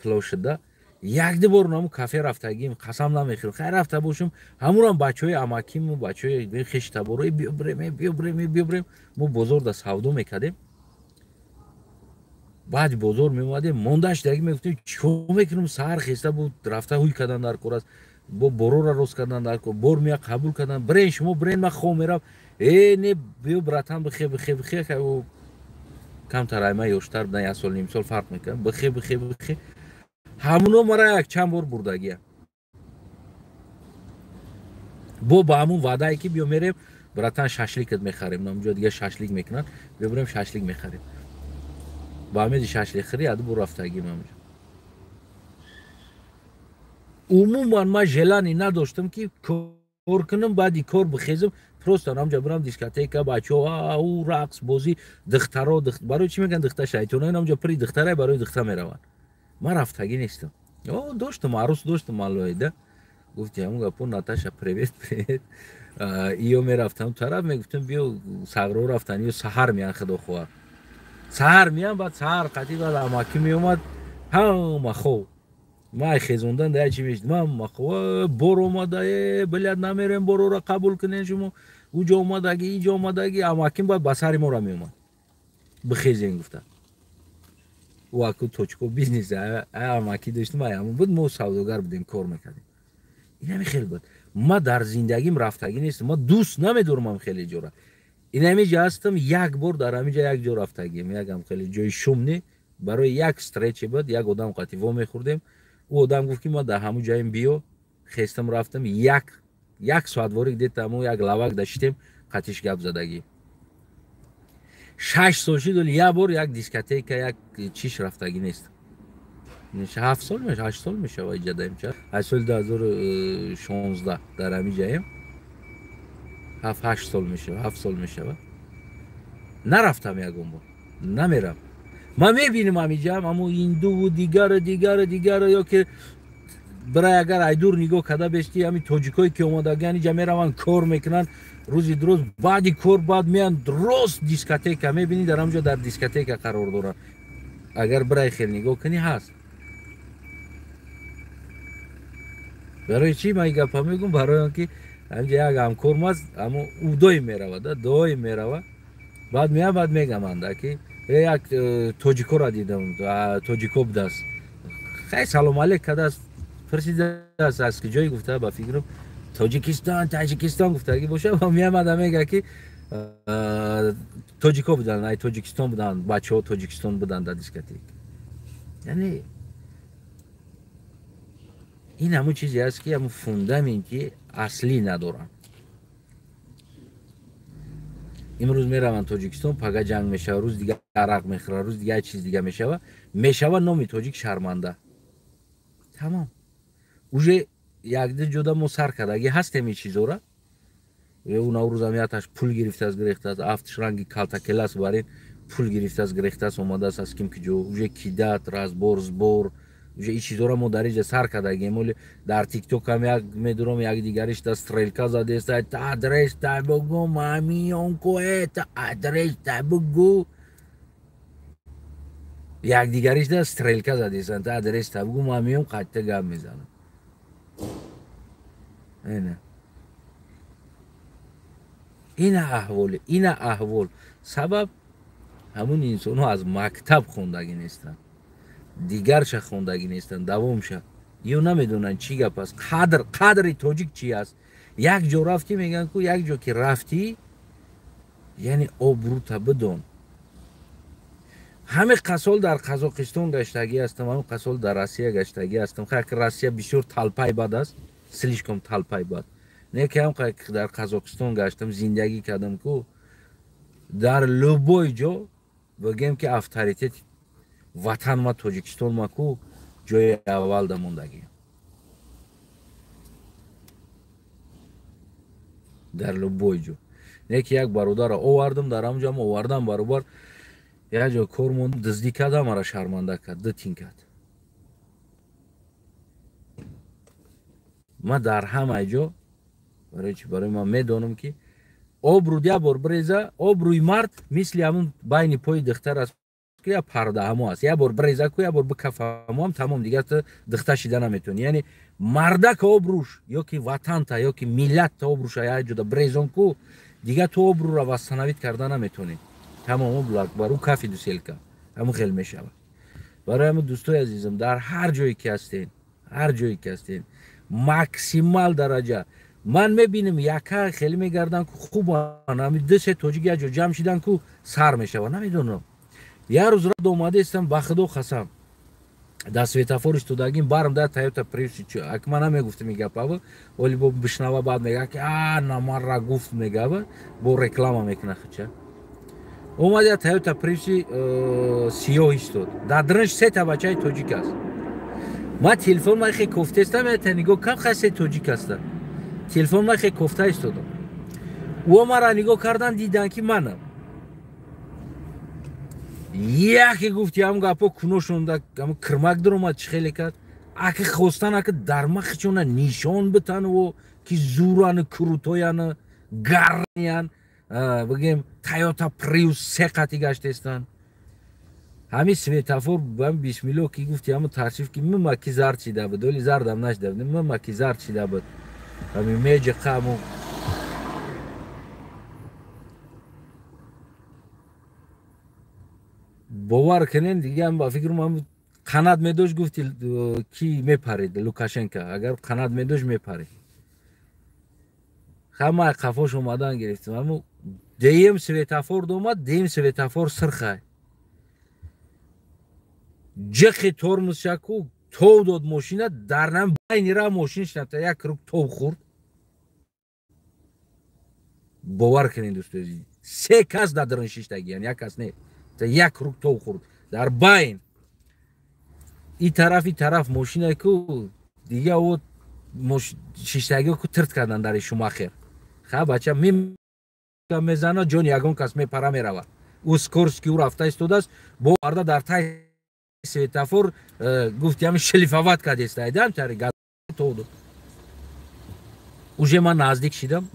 A: площадь да, якду бор ҳамун кафе рафтагим. Қасам намехӯрам, хайр, рафта бошам. Ҳамурам бачаҳои амакиму бачаҳои хештаборо: «Биё бирем, биё бирем, биё бирем». Мо бозор да савдо мекардем, баъди бозор меомадем, монда шидаги, мегуфтем: «Чикор мекунем?» Саҳар хеста буд, рафта ҳуй кардан дар кор аст, бо борора рост кардан дар кор, бор мея қабул кардан. «Бирен, шумо бирен, ман хом мерав». «Э, не, биё, братан, бихе, бихе, бихе». Камтар ай ман ёштар будан, як сол, ним сол фарқ мекард. «Бихе, бихе, бихе». Ҳамуно мара як чанд бор бурдагия бо ба ҳамун ваъдае, ки биё мерем, братан, шашликат мехарем. Намуҷо дига шашлик мекунанд, биё бирем, шашлик мехарем. Ба ҳамеди шашлик хӯри аду бо рафтагим ҳамуҷо. Умуман ман желание надоштам, ки кор кунам, баъди кор бихезам, просто ҳамҷа бирам дискотека, бачаҳо, ӯ рақс, бозӣ, духтаро. Барои чӣ мегӯянд духта шайтона? Ҳамҷа пири духтара, барои духта мераванд. Ман рафтагӣ нестам. О, доштам, арӯс доштам алоҳида, гуфти ҳамун гапо: «Наташа, привет, привет». Иё мерафтам тараф, мегуфтам: «Биё». Сағро рафтан ё саҳар меян, худо хоҳад, саҳар меян. Баъд саҳар қатӣ, баъд амакӣ меомад, ҳама хоб. Май хезондан да чи мешид, мама хоб, бор омада, э, блядь, намерем, борора қабул кунен шумо, уҷо омадаги, иҷо омадаги. Амаким баъд ба сари мора меомад, бихезен гуфта. Ӯ аку точко бизнес амакӣ доштим, ай ҳамон буд, мо савдогар будем, кор мекардем. Инами хел буд. Ма дар зиндагим рафтагӣ нестам, ма дӯст намедорам ам хеле ҷора. Инами ҷа ҳастам, як бор дар ҳамин ҷа як ҷо рафтагим, якам хеле ҷои шум не. Барои як встреча буд, як одам қати во мехӯрдем. Ӯ одам гуфт, ки ман дар ҳамун ҷоем, биё. Хестам, рафтам, як соат ворик дета ҳамун як лавак даштем, қатиш гап задагӣ. 6 сол шид, вале як бор як дискотека, як чиш рафтагӣ нест. 7 сол меша, 8 сол мешава иҷадаем, ча аз соли 2016 дар ҳамин ҷаем, 7-8 сол мешава, 7 сол мешава, нарафтам ягон бор, намерам. Ман мебинам ҳамиҷаам ҳамун индуву дигару дигару дигару, ё ки бирай, агар айдур нигоҳ карда бести, ҳамин тоҷикое ки омадагиан иҷа мераванд, кор мекунанд рӯзи дуроз, баъди кор баъд меянд рост дискотека, мебинӣ, дар ҳамҷо дар дискотека қарор доранд. Агар бирай хел нигоҳ кунӣ, ҳаст. Барои чӣ ман ин гапа мегӯм? Барои он ки ҳамҷа як ҳамкорм аст, аммо ӯ доим меравад, доим меравад, баъд меяд, баъд мегаманда, ки як тоҷикоро дидам, тоҷико будааст, хай, салом алейк кардааст, пурсидааст, аз куҷое гуфта, ба фикрам, Тоҷикистон, Таҷикистон гуфтагӣ боша. Меамада, мега, ки тоҷико буданд, ай Тоҷикистон буданд, бачаҳо Тоҷикистон буданд дар дискотека. Яъне ин ҳамун чизе аст, ки ҳамун фундаменти аслӣ надоранд. Имрӯз мераванд Тоҷикистон, пага ҷанг мешава, рӯз дига арақ мехӯрад, рӯз дига чиз дига мешава, номи тоҷик шарманда, тамом. Уже якди ҷода мо сар кардагӣ ҳастем ин чизора. Ӯ наврӯзам яташ пул гирифтааст, гирехтааст, афтш ранги калтакелас, барин пул гирифтааст, гирехтааст, омадааст аз ким ки ҷо, уже кидать, разбор, сбор, уже ин чизора мо дар инҷа сар кардагем. Оли дар Тиктокам як медурам, як дигаришта стрелка задеста: «Адреста бугу, мамионко, это адреста бугу». Якдигаришда стрелка задестан: «Адреста бугу, мамиём, қатта гап мезанам». Ина ина аҳволи, ина аҳвол. Сабаб, ҳамун инсонҳо аз мактаб хондагӣ нестанд, дигарша хондагӣ нестанд, давомша ё намедонанд, чӣ гап аст, қадр, қадри тоҷик чи аст. Як ҷо рафтӣ, мегӯянд ку, як ҷо ки рафтӣ, яъне обрӯта бидон. Ҳамин қасол дар Қазоқистон гаштагӣ ҳастам, ҳамин қасол дар Россия гаштагӣ ҳастам. Хайр, Россия бисёр толпаи бад аст, слишком толпаи бад. Не ки ҳам дар Қазоқистон гаштам, зиндагӣ кардам ку, дар любой ҷо бигем, ки авторитети ватан ма, Тоҷикистон ма ку ҷои аввал да мондагӣ дар любой ҷо. Не ки як бародарро овардам, дар ҳамон ҷо овардам, баробар як ҷо кор монд, дуздӣ карда, мара шарманда кард, ду тин кард. Ман дар ҳамаи ҷо, барои чи? Барои ман медонам, ки обрӯ як бор биреза, обрӯи мард мисли ҳамун байни пои духтар аст, ки як парда ҳамо аст, як бор биреза ку, як бор бикафаҳамоам, тамом, дигар ту духта шида наметавонӣ. Яъне мардака обрӯш, ё ки ватанта, ё ки миллатта обрӯша як ҷода бирезон ку, дигар ту обрӯра восстановить карда наметавонӣ, тамом, бар ӯ кафи дуселка ҳамун хел мешавад. Барои ҳамин, дӯстои азизам, дар ҳар ҷое ки ҳастен, ҳар ҷое ки ҳастен, максимал дараҷа. Ман мебинам, яка хеле мегарданд ку, хубан, ҳами ду се тоҷик як ҷо ҷамъ шидан ку, сар мешавад. Намедонам, як рӯз рад омадаистам, ба худо қасам, дар светофор истодагим, барм да Тойота Приус. Ак ман намегуфтам ин гапава, оли бо бишнава, баъд мега, ки а намарра гуфт, мегава, бо реклама мекуна хича. Омад, я Тойота Приуси сиёҳ истод, дар дранш сета бачаи тоҷик аст. Ман телефон ман хе кофтестам, та нигоҳ кам, хай, се тоҷик аста. Телефон ман хе кофта истодам, ӯ мара нигоҳ кардан, дидан, ки манам. Яке гуфти, ҳам гапо куношонда, ҳам кирмак даромад, чӣ хеле кард, аки хостан, аки дар махчона нишон битанво, ки зураны, крутояны, гарниян, бигем, Тойота Приус се қати гаштестанд. Ҳамин светофор бам, бисмилло, ки гуфти, ҳамн тарсиф, ки мма ки зард шида буд, оли зардам нашида буд, мма ки зард шида буд, ҳамин меҷиқаму бовар кунен, дига ба фикрам, қанат медошт, гуфти, ки мепарид Лукашенко, агар қанат медошт, мепарид. Ҳамаи қафош омадан гирифтем. Аммо деем светофор домад, деем светофор сирхай. Ҷиқи тормоз шаку тов дод мошина, дар нам байни ра мошин шната як круг тов хӯрд. Бовар кунед, дӯстои азиз, се кас дар дарун шиштагиян, як кас не, як круг тов хӯрд дар байн. И тараф, и тараф мошина ку дига о шиштагиҳо ку тирт кардан дари Шумахер. Ха бача мезана, ҷони ягон кас мепара меравад. Ӯ скоростки ӯ рафта истодааст, бо арда дар тай светофор гуфт ями шлифовать кардеста, дам тари газ тов дод. Уже ман наздик шидам,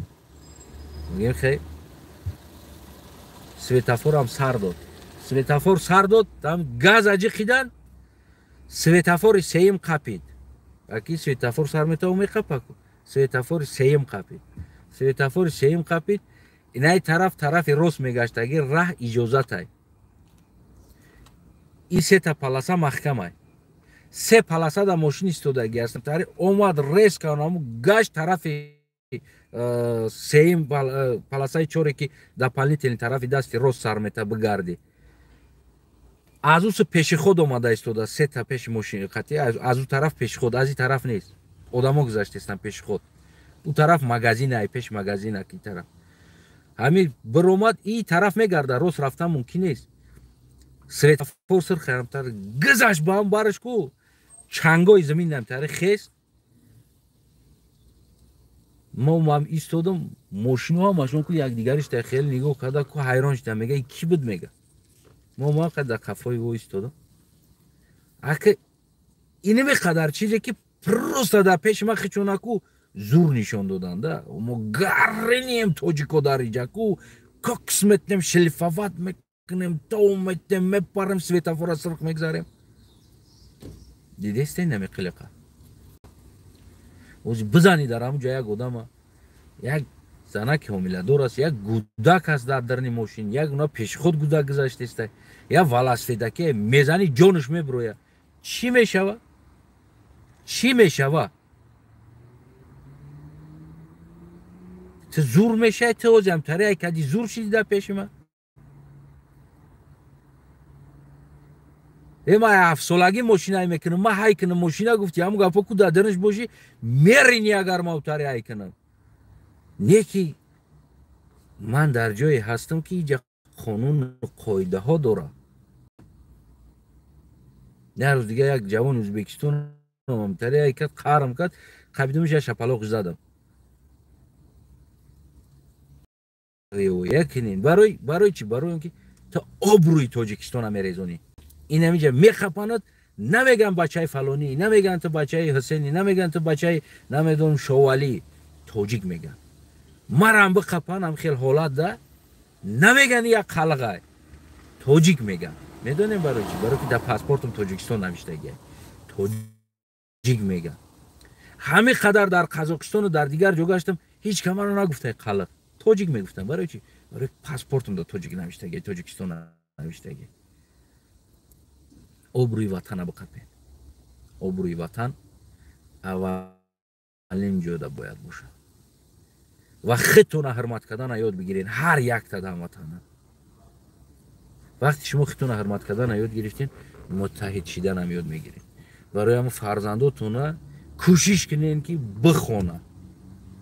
A: мегем хе светофорам сар дод. Светофор сар дод, там газ аҷи хидан, светофори сеюм қапид. Аки светофор сар метаву меқапаку. Светофори сеюм қапид. Светофори сеюм қапид. Инай тараф тарафи рост мегаштаги раҳ иҷозатай. И сета полоса маҳкамай. Се полоса да мошин истодаги аст. Тари омад резко онаму гашт тарафи сеюм полосаи чоре ки дополнительный тарафи дасти рост сар мета бигарди. Аз ӯ пешеход омада истода, сета пеши мошин қати, аз ӯ тараф пешеход, аз ин тараф нест. Одамо гузаштестан пешеход. Ӯ тараф магазин ай, пеш магазин ки тараф. Ҳами биромад, и тараф мегарда, рост рафтан мумкин нест. Светофор сир харамтар гузашт ба ҳам бараш ку чангои замин намтари хест. Мо мам истодам, мошиноҳо машон ку якдигариш та хеле нигоҳ карда ку ҳайрон шудам, мега ки буд мега. Мо ма қадар қафои ӯ истодам. Ака инаме қадар чизе ки просто дар пеши ман хичонаку зур нишон доданд, да. Мо гаринем тоҷико дар иҷа ку кокс метнем, шлифовать мекунем, тов метнем, мепарем, светофора сирх мегзарем. Дидесте инаме қилиқа. Ози бизани дар ҳамун ҷо як одама, як занаки ҳомиладор аст, як гудак аст дар дарни мошин, як уна пешход гудак гузаштеста, як велосипедаке мезани ҷонаш мебирояд. Чӣ мешава? Чӣ мешава? Ту зур мешавӣ, ту озиам тари ай кади зур шиди дар пеши ман. Ма ҳафтсолагӣ мошина мекунам, ма ҳай кунам мошина гуфти, ҳамун гапо ку дар дарнаш бошӣ, мерини агар ма тари ҳай кунам. Не ки ман дар ҷое ҳастам ки иҷа қонуну қоидаҳо дорам. Як рӯз дига як ҷавони Ӯзбекистон тари ҳай кард, қарм кард, қабидамш як шапалоқ задам. Риоя кунем. Барои чӣ? Барои он ки то обрӯи Тоҷикистона мерезонӣ. Ин ҳаминҷа мехапанад, намеган бачаи фалонӣ, намеган ту бачаи Ҳусейнӣ, намеган ту бачаи намедонам Шовалӣ, тоҷик меган. Марам биқапан ҳам хел ҳолат да, намеган як қалғай, тоҷик меган. Медонем барои чӣ? Барои ки дар паспортам Тоҷикистон навиштагия. Тоҷик меган. Ҳамин қадар дар Қазоқистону дар дигар ҷо гаштам, ҳеҷ ка маро нагуфтай қалиқ. Тоҷик мегуфтам. Барои чӣ? Барои паспортам дар тоҷик навиштагия, Тоҷикистон навиштагия. Обрӯи ватана биқапед. Обрӯи ватан аввалин ҷода бояд бошад. Ва худтона ҳурмат кардана ёд бигиред, ҳар якта дар ватана. Вақте шумо худтона ҳурмат кардана ёд гирифтед, муттаҳид шиданам ёд мегиред. Барои ҳамон фарзандотона кӯшиш кунед ки бихонад,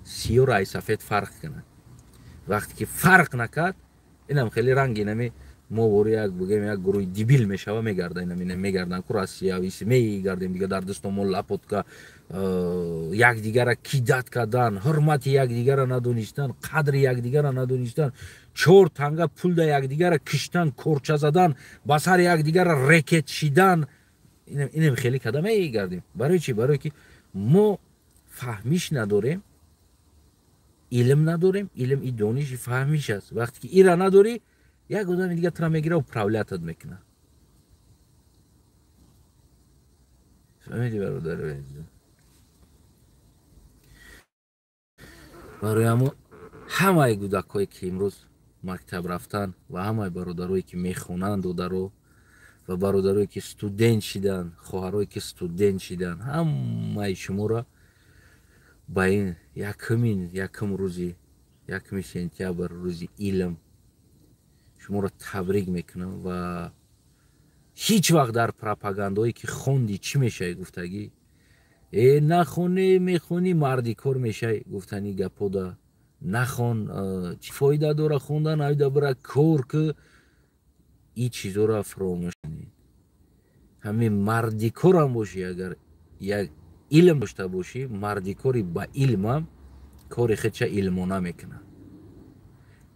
A: сиёҳро ай сафед фарқ кунад. Вақте ки фарқ накард, инам хеле ранги нами мо вори як бигем як гурӯҳи дебил мешава, мегарда инам мегардан ку Россия мегардем дига дар дастон мо лапотка, якдигара кидат кардан, ҳурмати якдигара надонистан, қадри якдигара надонистан, чор танга пул да якдигара киштан, корча задан, ба сари якдигара рекет шидан, инам хеле када мегардем. Барои чӣ? Барои ки мо фаҳмиш надорем, илм надорем. Илм и дониши фаҳмиш аст. Вақте ки ира надорӣ, як одами дига тура мегира, управлятат мекунад. Фаҳмидӣ, бародари азизам? Барои ҳамо ҳамаи кӯдакҳое ки имрӯз мактаб рафтан ва ҳамаи бародарое ки мехонанд, додаро ва бародарое ки студент шиданд, хоҳарое ки студент шиданд, ҳамаи шуморо ба ин якум рӯзи 1 сентябр, рӯзи илм шуморо табрик мекунам ва Ҳеҷ вақт дар пропагандое ки хонди чӣ мешавӣ гуфтагӣ, нахоне мехонӣ марди кор мешавӣ гуфтани гапода нахон, чӣ фоида дора хондан, айда бира кор ки, ин чизоро фаромӯш кунед. Ҳамин мардикорам бошӣ, агар як илм дошта бошӣ, мардикори ба илмам кори худша илмона мекунад.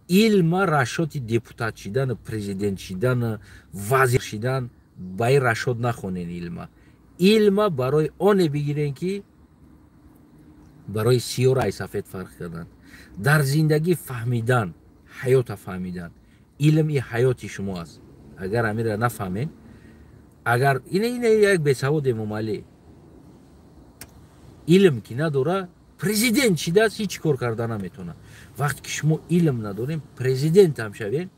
A: Илма расчёти депутат шидану президент шидану вазир шидан ба ин расчёт нахонен. Илма илма барои оне бигирен, ки барои сиёра ай сафед фарқ кардан, дар зиндагӣ фаҳмидан, ҳаёта фаҳмидан. Илм и ҳаёти шумо аст. Агар амира нафаҳмед, агар ина як бесавод Эмомалӣ илм ки надора, президент шидааст, ҳеҷ кор карда наметавонад. Вақте ки шумо илм надорем, президент ҳам шавед,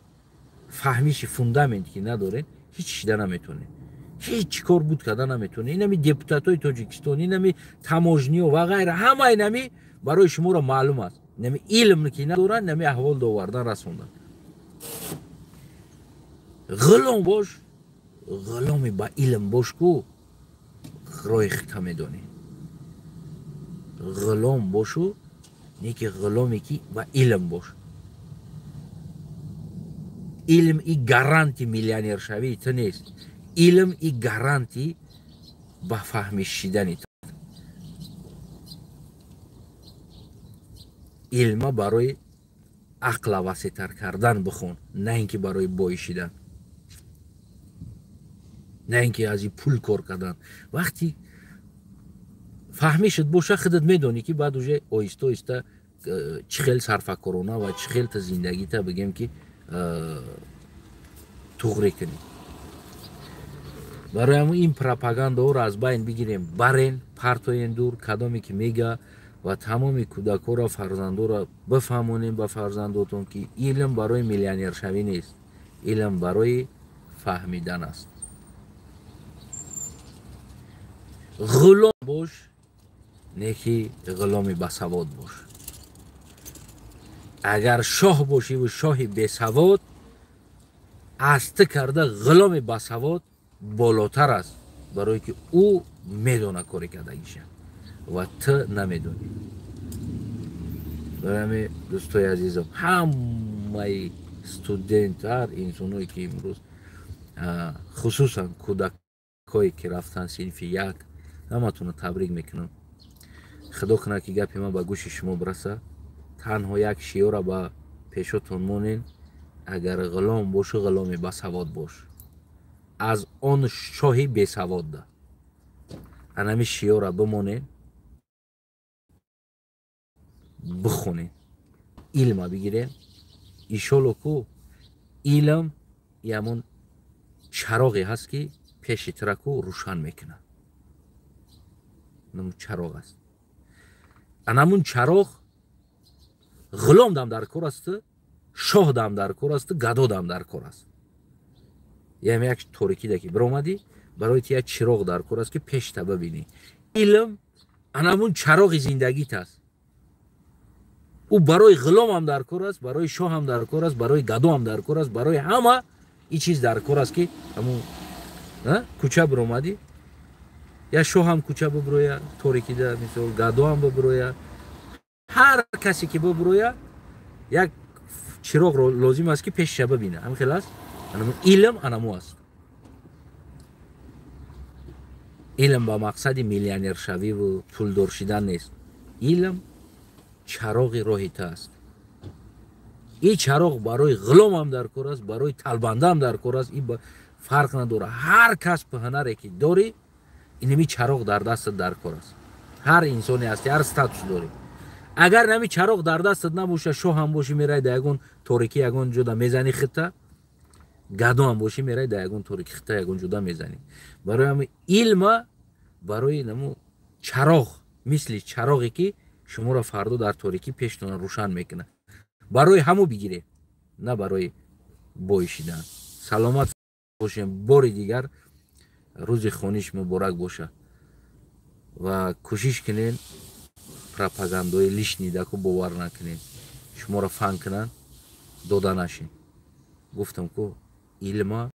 A: фаҳмиши фундамент ки надоред, ҳеҷ шида наметавонед, ҳеҷ кор буд карда наметавонед. Инами депутатҳои Тоҷикистон, инами таможниё ва ғайра, ҳама инами барои шуморо маълум аст. Инами илм ки надоранд, инами аҳвол довардан расондан. Ғулом бош, ғуломи ба илм бош, ку роҳи худта медонӣ. Ғулом бошу, не ки ғуломе ки ба илм бош. Илм и гаранти миллионершавии ту нест, илм и гаранти ба фаҳмиш шидани ту. Илма барои ақла васеътар кардан бихон, на ин ки барои бой шидан, на ин ки аз и пул кор кардан. Вақти фаҳмишат боша, худат медонӣ, ки баъд уже оҳиста оҳиста чӣ хел сарфакорона ва чӣ хел та зиндагита бигем ки туғрӣ кунӣ. Барои ҳамун ин пропагандаҳоро аз байн бигирем, барен партоен дур, кадоме ки мега, ва тамоми кӯдакҳоро, фарзандоро бифаҳмонем ба фарзандотон, ки илм барои миллионершавӣ нест, илм барои фаҳмидан аст. Ғулом бош, не ки ғуломи басавод бош. Агар шоҳ бошиву шоҳи бесавод, аз ту карда ғуломи басавод болотар аст, барое ки ӯ медона кори кардагиша ва ту намедонӣ. Барои ҳамин, дӯстои азизам, ҳамаи студент, ҳар инсоное ки имрӯз, хусусан кӯдакҳое ки рафтан синфи як, ҳаматонро табрик мекунам. Худо кунад, ки гапи ман ба гӯши шумо бираса. Танҳо як шиёра ба пешотон монен: агар ғулом бошу, ғуломи басавод бош, аз он шоҳи бесавод да. Анами шиёра бимонен, бихонен, илма бигирен. Иншолло ку илм ҳамон чароғе ҳаст, ки пеши тура ку рӯшан мекунад. Чароғ аст. Анамун чароғ ғулом дам дар кор аст, шоҳ дам дар кор аст, гадо дам дар кор аст. Яъне як торикида ки биромадӣ, барои ту як чироғ дар кор аст, ки пешта бибинӣ. Илм анамун чароғи зиндагит аст. Ӯ барои ғуломам дар кор аст, барои шоҳам дар кор аст, барои гадоам дар кор аст, барои ҳама ин чиз дар кор аст, ки ҳамун кӯча биромадӣ, я шоҳам кӯча бибироя торикида, мисол гадоам бибироя, ҳар касе ки бибироя, як чироғ лозим аст, ки пешша бибина. Ҳамин хел аст. Илм анаму аст. Илм ба мақсади миллионершавиву пулдор шидан нест. Илм чароғи роҳи ту аст. Ин чароғ барои ғуломам дар кор аст, барои талбандаам дар кор аст, ин фарқ надорад. Ҳар касбу ҳунаре ки дорӣ, инами чароғ дар дастат дар кор аст. Ҳар инсоне ҳасти, ҳар статус дорӣ, агар нами чароғ дар дастат набоша, шоҳам бошӣ, мерай дар ягон торикӣ, ягон ҷода мезанӣ хита, гадоам бошӣ, мерай дар ягон торикӣ хита, ягон ҷода мезанӣ. Барои ҳами илма барои наму чароғ, мисли чароғе ки шуморо фардо дар торикӣ пештона рӯшан мекунад, барои ҳаму бигиред, на барои бой шидан. Саломат бошем. Бори дигар рӯзи хониш муборак боша ва кӯшиш кунед, пропагандои лишний даку бовар накунед, шуморо фан кунанд, дода нашед. Гуфтам ку, илма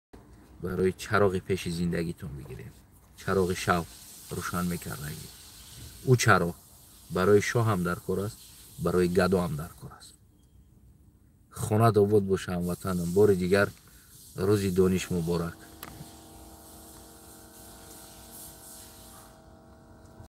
A: Барои чароғи пеши зиндагитон бигирем, чароғи шав рӯшан мекардагӣ. Ӯ чароғ барои шоҳ ҳам дар кор аст, барои гадо ҳам дар кор аст. Хонат обод боша, ҳамватанам. Бори дигар рӯзи дониш муборак.